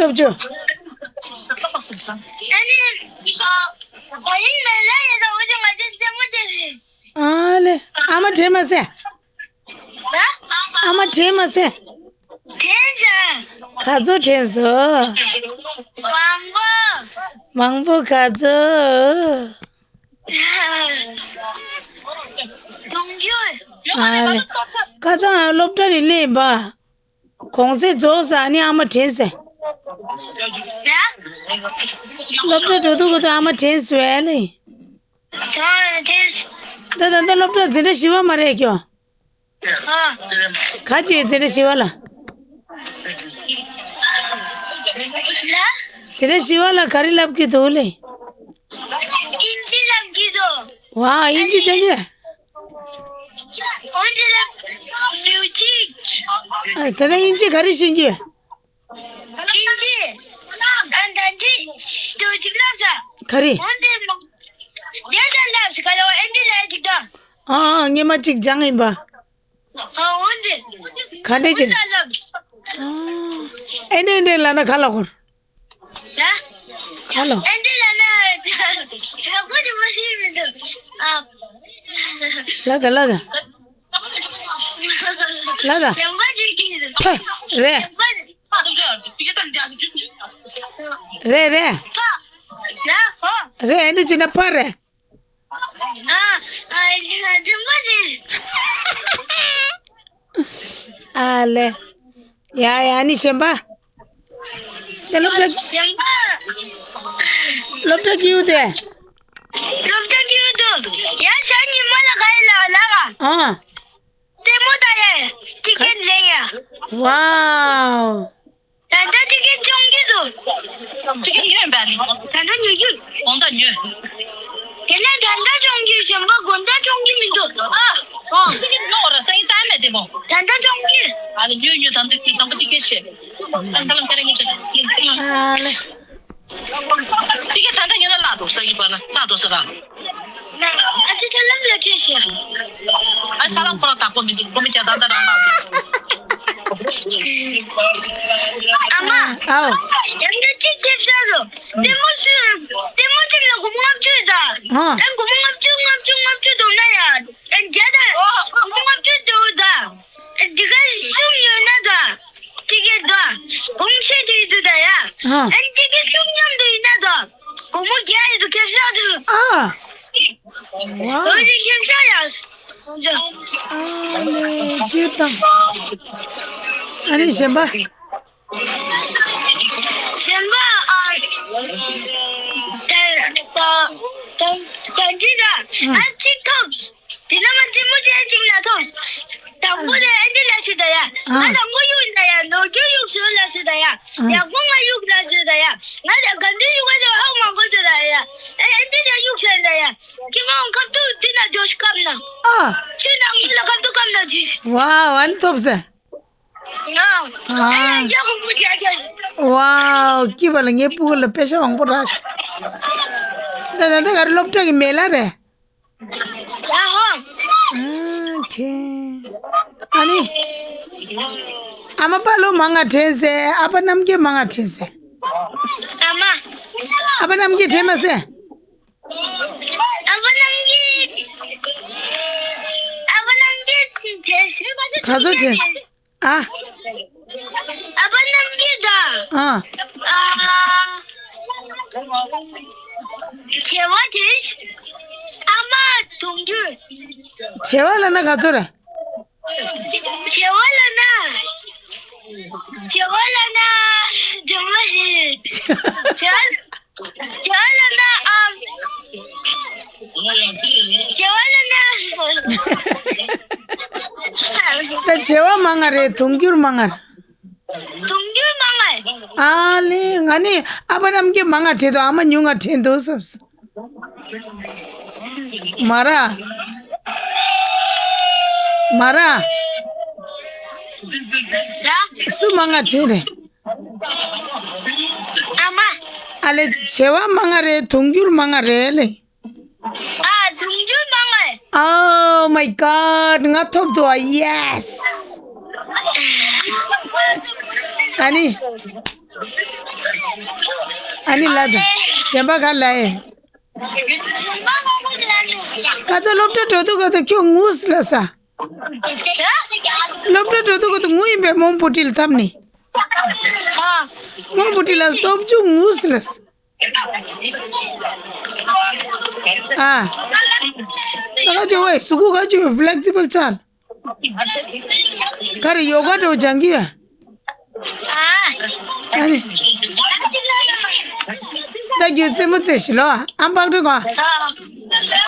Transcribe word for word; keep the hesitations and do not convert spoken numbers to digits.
ཐབས་བྱོས། ཨ་ནི། ཨ་ཡིན་མེད་ལ་ཡེ་ད་འོ་ཅི་ང་ཅི་ཅི་མོ་ཅི་རེད། ཨ་ལེ། ཨ་མ་དྲན་མ་སོང་། ཨ་མ་དྲན་མ་སོང་། དྲན་ཅང་། ག་ཚོད་དྲན་སོང་། མང་པོ། མང་པོ་ག་ཚོད། དུང་རྒྱུ། ཨ་ལེ། ཁ་སང་སློབ་གྲྭ་ནས་སླེབས་པ། གུང་སེང་རྫོགས་ས་ནི་ཨ་མ་དྲན་སོང་། ཡ། སློབ་གྲྭ་འགྲོ་དུས་ཁོ་ཚོ་ཨ་མ་དྲན་སོང་ཨ་ལེ། ད་ད་ལྟ་སློབ་གྲྭ་འཛིན་གྲྭ་བཞི་པ་མ་རེད་ཀྱོ། ཨ། ག་ཅི་འཛིན་གྲྭ་བཞི་པ་ལ། ལ། འཛིན་གྲྭ་བཞི་པ་ལ་ག་རེ་བསླབ་ཀྱི་འདུག་ལེ། ཨིན་ཇི་བསླབ་ཀྱི་འདུག་ཝ། ཨིན་ཇི་སྦྱང་གི། ཨིན་ཇི་ལ་མིའུ་ཇིག་ཨ། ད་ལྟ་ཨིན་ཇི་ག་རེ་ཤེས་ཀྱི། ཨིན་ཇི། ཨ། ད་ཅི་དུ་ཅིག་ལབ་ས། ག་རེ། འོན་ཏེ་མ། དེ་ལྟར་ལབ་ས་ག་ལ་བ་ཨིན་ཇི་ལ་ཅིག་ད། ཨ་ཨ། སྔོན་མ་ཅིག་སྦྱངས་ཡིན་པ། ཨ། འོན་ཏེ། ག་འདྲས་ཅིག་འོན་ཏེ་ལབ་ས། ཨ། ཨེ་འདྲས་ཨེ་འདྲས་ལབ་ན་ག་ལ་གོ། ལ། ཧ་ལོ། ཨེ་འདྲས་ལབ་ན། ཧ་གོ་ཅིག་མ་ཤེས་མི་འདུག་ཨ། ལ་ད་ལ་ད། ལ་ད། གཞན་པ་ཅིག་གིས། ཕ། རེད། གཞན་པ། རེད་རེད། ཕ། ལ་ཧོ། རེད། ཨེ་འདྲས་བྱས་ན་ཕ་རེད། ཨ། ཨ། གཞན་པ་ཅིག་ཨ་ལེ། ཡ་ཡ། ཨ་ནི་གཞན་པ། དེ་སློབ་གྲྭ། གཞན་པ། སློབ་གྲྭ་གི་ཡུལ་དེ། སློབ་གྲྭ་གི་ཡུལ་དུ། ཡ་ཞག་གཉིས་མ་ལ་ག་ཡི་ལ་ལ་ག་ཨ། ལྟད་མོ་ལྟ་ཡ། ཊི་ཀེ་ཊི་ལེན་ཡ། ཝའོ། ད་ལྟ་ཊི་ཀེ་ཊི་སྦྱོང་གི་འདུག་ཊི་ཀེ་ཊི་ཉོས་པས་ནི། ད་ལྟ་ཉོ་རྒྱུ། དགོང་དག་ཉོས། དེ་ནས་ད་ལྟ་སྦྱོང་གི། གཞན་པ་དགོང་དག་སྦྱོང་གི་མི་འདུག་ཨ། ཨ། ཊི་ཀེ་ཊི་ཉོ་ར་སང་ཉིན་ད་མེད་དེ་མོ། ད་ལྟ་སྦྱོང་གི། ཨ་ལེ་ཉོས་ཉོས། ད་ལྟ་ཀི་དང་པོ་ཊི་ཀེ་ཊི་བྱས། ཨ་སླམ་ཀ་རེ་ངེ་ཅག་ཨ་ལེ། ཊི་ཀེ་ཊི་ད་ལྟ་ཉོས་ན་ལག་འགྲོ་ས་ཡིན་པ་ན་ལག་འགྲོ་ས་ར། ཨ་ཅེ་ད་ལམ་ལ་ཁྱེར་ཤག་ཨ་ས་ལ་ཁོ་རང་དག་པོ་མི་འདུག་ཁོ་མི་ཀྱང་ད་ལྟ་རང་ལ་ཟེར། ཨ་མ། ཨའོ། ཡང་ད་ཅིག་ཁྱེར་ཤག་རོ། ལྟད་མོ་སུ། ལྟད་མོ་གཅིག་ལ་སྒོར་མོ་ལྔ་བཅུ་ད། ཨ། ཡང་སྒོར་མོ་ལྔ་བཅུ་ལྔ་བཅུ་ལྔ་བཅུ་བསྡོམས་ན་ཡ། ཡང་བརྒྱ་ད། སྒོར་མོ་ལྔ་བཅུ་འདུག་ད། འདི་ག་གསུམ་ཡོད་ན་ད། ཊི་ཀེ་ཊི་ད། གོང་ཚད་དུ་ཡོད་དུ་ད་ཡ། ཨ། ཨན་ཊི་ཀེ་ཊི་གསུམ་མཉམ་དུ་ཡིན་ན་ད། སྒོར་མོ་བརྒྱ་ཡོད་དུ་ཁེབས་ཤག་དུ། ཨ། ཝའོ། འོ་ཞིག་ཁེབས་ཤག་ཡ། ཨ་ལེ་སྐྱིད་དང་། ཨ་ནི་གཞན་པ། གཞན་པ་ཨ། ད་ད་ད་ད་ཅི་ད། ཨ་ཅིག་ཐོབ། དེ་ན་མ་ལྟད་མོ་ཅན་ཅིག་ན་ཐོབ། དང་པོ་དེ་ཨེ་འདི་ལ་ཞུ་ད་ཡ། ང་དང་པོ་གཡུག་ན་ཡ། ནོར་རྒྱུ་གཡུག་ཞུ་ལ་ཞུ་ད་ཡ། ཡག་པོ་ང་གཡུག་ལ་ཞུ་ད་ཡ། ང་དང་ག་འདི་གཡུག་ག་ཞུ་ཧོག་མང་པོ་ཞུ་ད་ཡ། ཨེ་ཨེ་འདི་ལ་གཡུག་ཞུ་ད་ཡ། ཁྱི་མང་ཁབ་ཏུ་འདི་ན་ཇོ་ཤི་ཁབ་ན། ཨ། ཁྱི་ནང་འདི་ལ་ཁབ་ཏུ་ཁབ་ན་ཇི། ཝའོ། ཨ་ནི་ཐོབ་ཟེར། ང་། ཨ། ཨེ་ཡ་ཡ་ཧོ་མོ་ཇ་ཇ། ཝའོ། སྐྱིད་པ་ལ་ངའི་སྤུ་གུ་ལ་པེ་ཤ་མང་པོ་རག་ད་ད་ད་ག་རེ་སློབ་གྲྭ་གི་མེ་ལ་རེད། ལ་ཧོ། ཨ་ཁེ། ཨ་ནི། ཨ་མ་པ་ལོ་མང་ང་དྲན་སེ། ཨ་ཕ་རྣམ་རྒྱལ་མང་ང་དྲན་སེ། ཨ་མ། ཨ་ཕ་རྣམ་རྒྱལ་དྲན་མ་སེ། ཨ་ཕ་རྣམ་རྒྱལ། ཨ་ཕ་རྣམ་རྒྱལ་དྲན་སེ། ག་ཚོད་དྲན། ཨ། ཨ་ཕ་རྣམ་རྒྱལ་ད། ཨ། ཨ། བྱེ་བ་དེ། ཨ་མ་དུང་རྒྱུ། བྱེ་བ་ལབ་ན་ག་ཚོད་རེད། བྱེ་བ་ལབ་ན། བྱེ་བ་ལབ་ན། དུང་མ་ཞིག་བྱེ་བ། བྱེ་བ་ལབ་ན་ཨམ། བྱེ་བ་ལབ་ན། ད་བྱེ་བ་མང་ང་རེད། དུང་རྒྱུ་མང་ང་རེད། དུང་རྒྱུ་མང་ང་རེད། ཨ་ལེ་ང་ནི་ཨ་ཕ་རྣམ་རྒྱལ་མང་ང་དྲན་འདུག་ཨ་མ་ཉུང་ང་དྲན་འདུག་བསམ་སོང་། མ་ར། མ་ར། ལ། སུ་མང་ང་དྲན་རེད། ཨ་མ། ཨ་ལེ་བྱེ་བ་མང་ང་རེད། དུང་རྒྱུ་མང་ང་རེད་ལེ། ཨ་དུང་རྒྱུ་མང་ང་རེད། Oh my god ང་ཐོབ་འདུག་ཨ། Yes ཨ་ནི། ཨ་ནི་ལ་དང་གཞན་པ་ག་ལ་ཡེ། ག་ཚ་སློབ་གྲྭ་འགྲོ་དུས་ག་དུས་ཁྱོད་ངུས་ལ་ས། སློབ་གྲྭ་འགྲོ་དུས་ག་དུས་ངུ་ཡིན་པས་མོང་བུ་ཁྲིད་ལ་འཐམ་ནི། མོང་བུ་ཁྲིད་ལ་སྟོབས་བཅུ་ངུས་ལ་ས། ཨ། ད་ག་ཅོ་བས་སུ་གུ་ག་ཅོ་བས་ཕི་ལེག་སི་བལ་ཅལ། ག་རེ་ཡོ་ག་འགྲོ་སྦྱང་གི་ཡ། ཨ་ནི། ད་རྒྱུ་རྩེད་མོ་རྩེ་ཞི་ལོ་ཨམ་པག་འགྲོ་ག